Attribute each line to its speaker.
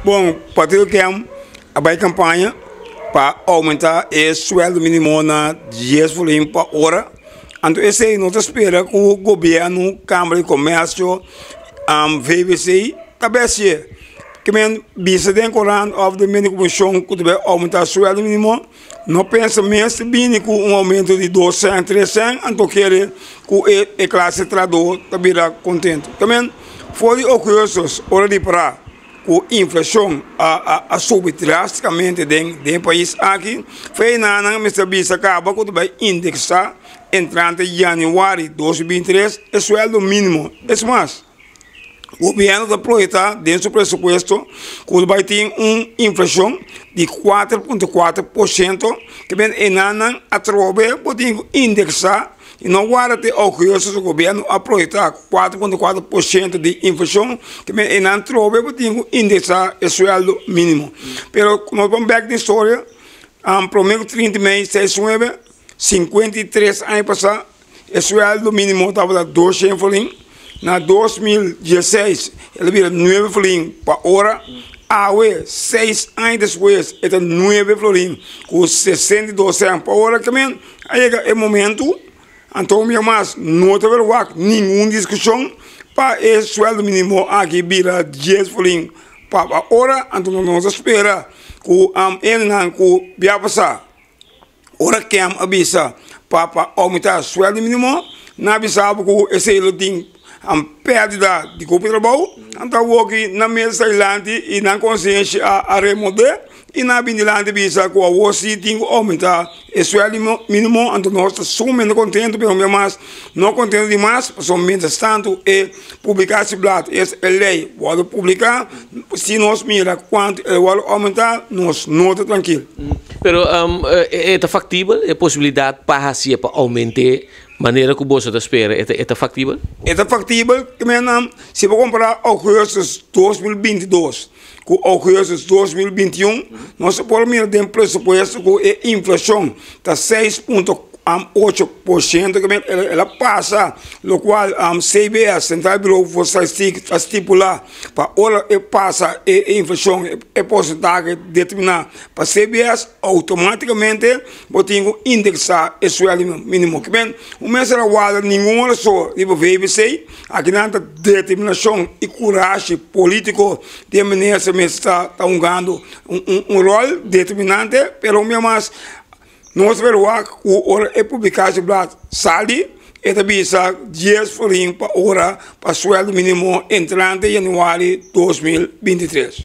Speaker 1: Bon, Partido KEM a bai kampaña pa oumentá e suèldo mínimo na dies florin pa ora. Anto esei no ta spera ku gobièrnu, Kámara di Komèrsio, VBC ta bèsié. Ke men bisa den korant òf den medio di komunikashon ku ta bai oumentá suèldo mínimo, no pensa mes ta bini ku un oumento di dos sèn, tres sèn, anto kere ku e klase trahadó ta bira kontentu. Ke men for di ougùstus ora di pará ku inflashon a subi drástikamente den e pais aki, fei nan mester bisa kaba ku ta bai indeksá entrante yanüari 2023 e suèldo mínimo. Es mas, gobièrnu ta proyektá den su presupuesto ku ta bai tin un inflashon di 4.4%, ke men enanan atrobe bo tin ku indeksá. I no warda te ougùstus su gobièrnu a proyektá 4.4% di inflashon, ke men einan trobe bo tin ku indeksá e suèldo mínimo. Pero nos ban bèk den historia, promé ku 30 mei seis nuebe, 53 aña pasá, e suèldo mínimo tabata 200 florin, na 2016 el a bira 9 florin pa ora, awe seis aña despues e ta 9 florin ku 62 sènt pa ora, ke men A yega e momentu, anto mi mas no ta verwagt ningun diskushon pa e suèldo minimo aki bira dies florin pa ora, anto nos ta spera ku hendenan ku bia pasá ora Kem a bisa pa pa oumentá suèldo minimo, nan a bisa bo ku esei lo tin pèrdida di kopi trabou, anto awoki nan mes ta dilanti i nan konsienshi a remodé. I nan a bin dilanti bisa ku awor si tin ku oumentá e suèldo mínimo, anto nos ta sumamente kontentu, pero un mas no kontentu dimas, pasobra mientras tantu e publikasieblad, es e lei wòrdu publiká, si nos mira kuantu e wòrdu oumentá, nos no ta trankil.
Speaker 2: Pero e ta faktibel e posibilidat pa hasié pa oument'é manera ku boso ta spera? E ta faktibel?
Speaker 1: E ta faktibel, si bo kompará ougùstus 2022 Ku ougùstus 2021 nos a por mira den presupuesto ku e inflashon ta 6.8% ku el a pasa lokual CBS, Centraal Bureau voor Statistiek, ta stipulá pa ora e pasa e inflashon e porsentahe determiná pa CBS outomátikamente bo tin ku indeksá e suèldo mínimo. Un mester a warda ningun ora so riba VBC. Akinan ta determinashon i kurashi polítiko di e minister mes ta hungando un ròl determinante, pero un bia mas nos ta wak ku ora e publikasieblad sali e ta bisa dies florin pa ora pa suèldo mínimo entrante yanüari 2023.